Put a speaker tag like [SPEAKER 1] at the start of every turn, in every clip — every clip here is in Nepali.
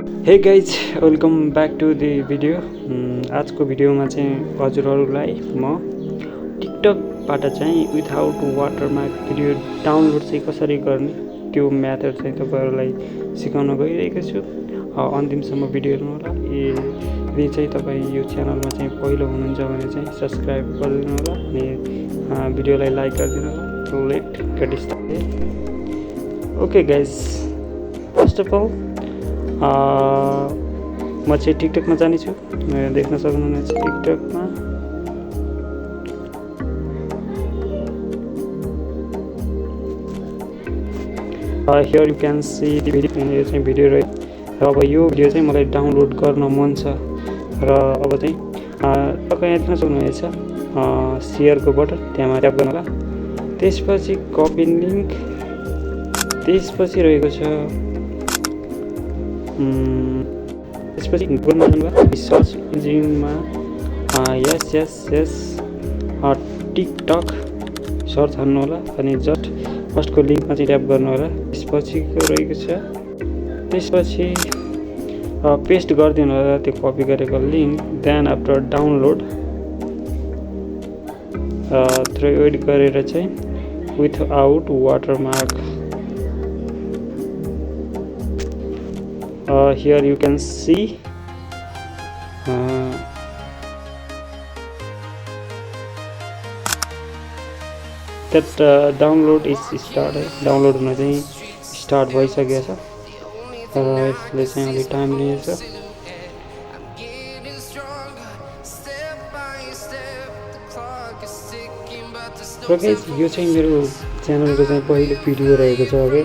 [SPEAKER 1] हे guys welcome back to the video. आजको भिडियोमा चाहिँ हजुरहरूलाई म टिकटकबाट चाहिँ विथआउट वाटरमार्क भिडियो डाउनलोड चाहिँ कसरी गर्ने त्यो मेथड चाहिँ तपाईँहरूलाई सिकाउन गइरहेको छु। अन्तिमसम्म भिडियो हेर्नु होला। यदि चाहिँ तपाईँ यो च्यानलमा चाहिँ पहिलो हुनुहुन्छ भने चाहिँ सब्सक्राइब गरिदिनु होला अनि भिडियोलाई लाइक गरिदिनु होला। Let get started. Okay guys, first of all म चाहिँ टिकटकमा जानेछु। देख्न सक्नुहुनेछ टिकटकमा here you can see the video. यो चाहिँ भिडियो रह्यो र अब यो भिडियो चाहिँ मलाई डाउनलोड गर्न मन छ र अब चाहिँ तपाईँ देख्न सक्नुहुनेछ सेयरको बटन, त्यहाँमा ट्याप गर्नु होला। त्यसपछि कपी लिङ्क, त्यसपछि रहेको छ त्यसपछि गुगलमा जानुभयो, सर्च इन्जिनमा यस टिकटक सर्च हान्नु होला अनि जस्ट फर्स्टको लिङ्कमा चाहिँ ट्याप गर्नु होला। त्यसपछिको रहेको छ, त्यसपछि पेस्ट गरिदिनु होला त्यो कपी गरेको link. Then after download through wait गरेर चाहिँ without watermark here you can see that download is started. Download हुन चाहिँ स्टार्ट भइसकेको छ र यसले चाहिँ अलि टाइम लिन्छ। र गाइस यो चाहिँ मेरो च्यानलको चाहिँ पहिलो भिडियो रहेको छ। है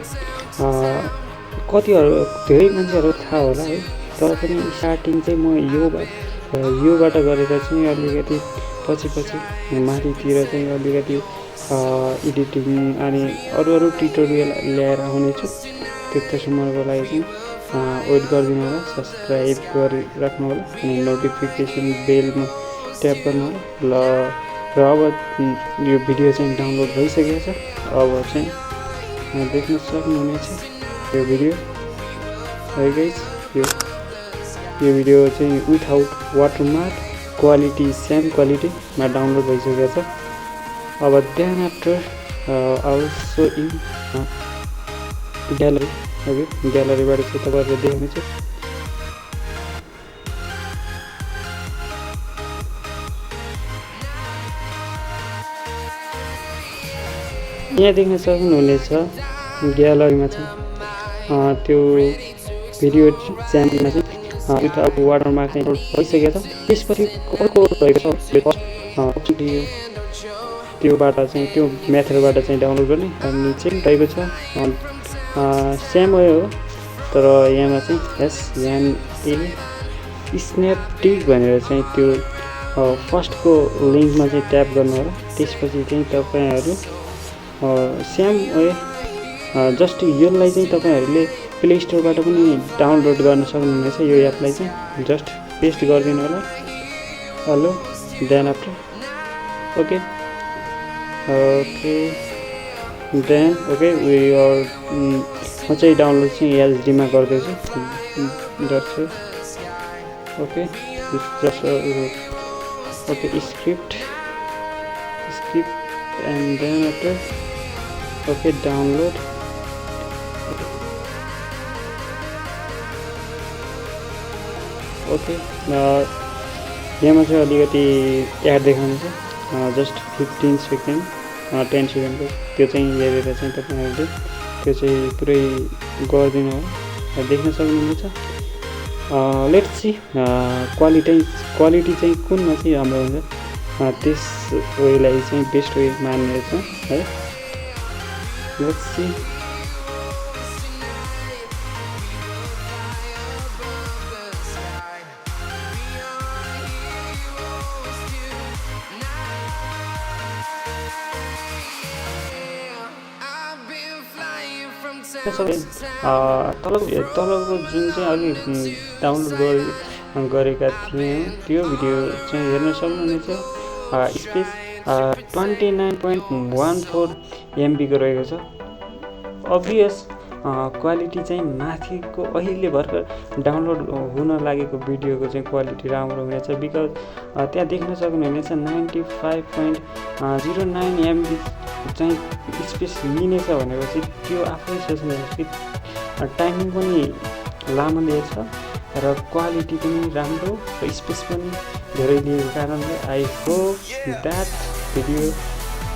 [SPEAKER 1] कतिहरू धेरै मान्छेहरू थाहा होला है, तर पनि स्टार्टिङ चाहिँ म योबाट गरेर चाहिँ अलिकति पछि माथितिर चाहिँ अलिकति एडिटिङ अनि अरू ट्युटोरियल ल्याएर आउनेछु। त्यतिसम्मको लागि चाहिँ वेट गरिदिनु होला, सब्सक्राइब गरिराख्नु होला अनि नोटिफिकेसन बेलमा ट्याप गर्नु होला। र अब यो भिडियो चाहिँ डाउनलोड भइसकेको छ। अब चाहिँ देख्न सक्नुहुनेछ यो भिडियो है गाइस। यो भिडियो चाहिँ विथआउट वाटरमार्क क्वालिटी सेम क्वालिटीमा डाउनलोड भइसकेको छ। अब then after also in gallery, okay ग्यालरीबाट चाहिँ तपाईँहरूले देख्नुहुनेछ। यहाँ देख्न सक्नुहुनेछ ग्यालरीमा चाहिँ त्यो भिडियो च्यानलमा चाहिँ विथआउट वाटरमार्क चाहिँ भइसकेको छ। त्यसपछि अर्को रहेको छ त्योबाट चाहिँ त्यो मेथडबाट चाहिँ डाउनलोड गर्ने अनि चाहिँ रहेको छ सेम हो, तर यहाँमा चाहिँ SNA स्न्यापडिल भनेर चाहिँ त्यो फर्स्टको लिङ्कमा चाहिँ ट्याप गर्नु होला। त्यसपछि चाहिँ तपाईँहरू सेम वे जस्ट यसलाई चाहिँ तपाईँहरूले प्ले स्टोरबाट पनि डाउनलोड गर्न सक्नुहुनेछ। यो एपलाई चाहिँ जस्ट पेस्ट गरिदिनु होला। Hello then after okay then okay म चाहिँ डाउनलोड चाहिँ एचडीमा गर्दैछु just okay okay script and then after okay download okay. यहाँ चाहिँ अलिकति एड देखाउनु छ, जस्ट 15 सेकेन्ड 10 सेकेन्डको त्यो चाहिँ हेरेर चाहिँ तपाईँहरूले त्यो चाहिँ पुरै गरिदिनु हो। देख्न सक्नुहुनेछ। लेट्स सी क्वालिटी चाहिँ कुनमा चाहिँ राम्रो हुन्छ, त्यस वेलाई चाहिँ बेस्ट वे मान्ने छ है। लेट्स सी तलको जुन चाहिँ अघि डाउनलोड गरेका थियौँ त्यो भिडियो चाहिँ हेर्न सक्नुहुनेछ। स्पेस 29.14 MB को रहेको छ। अभियस क्वालिटी चाहिँ माथिको अहिले भर्खर डाउनलोड हुन लागेको भिडियोको चाहिँ क्वालिटी राम्रो हुनेछ बिकज त्यहाँ देख्न सक्नुहुनेछ 95.09 MB चाहिँ स्पेस लिनेछ भनेपछि त्यो आफै सोच्नुहोस् कि टाइमिङ पनि लामो लिएछ र क्वालिटी पनि राम्रो र स्पेस पनि धेरै लिएको कारणले I hope that video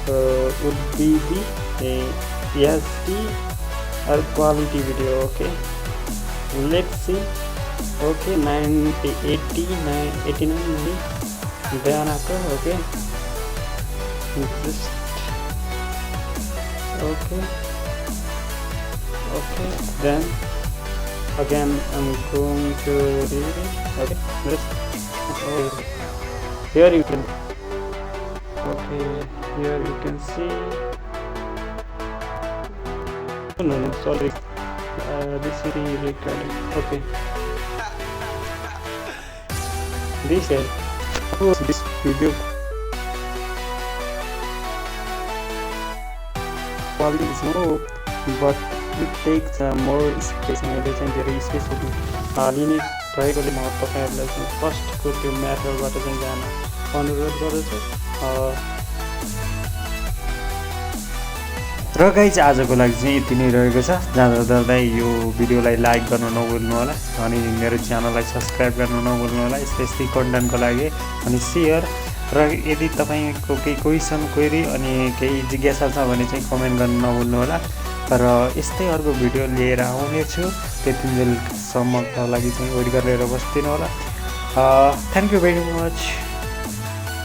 [SPEAKER 1] would be the HD or quality video. Okay, let's see. Okay, 89 maybe then after. Okay, just okay then again I'm going to read it. Okay, here you can here you can see no sorry this is the recording. Okay, this video quality is low but it takes more space. मैले चाहिँ धेरै स्पेस लिने भएकोले म तपाईहरुलाई चाहिँ फर्स्टको त्यो म्याथडबाट चाहिँ जान अनुरोध गर्दछु। र गाइज आजको लागि चाहिँ यति नै रहेको छ। जाँदा जाँदै यो भिडियोलाई लाइक गर्न नभुल्नु होला अनि मेरो च्यानललाई सब्स्क्राइब गर्न नभुल्नु होला यस्तै कन्टेन्टको लागि अनि शेयर र यदि तपाईको केही क्वेसन क्वेरी अनि केही जिज्ञासा छ भने चाहिँ कमेन्ट गर्न नभुल्नु होला र यस्तै अर्को भिडियो लिएर आउने छु। त्यतिन्जेलसम्मको लागि चाहिँ वेट गरेर बस्दिनु होला। Thank you very much.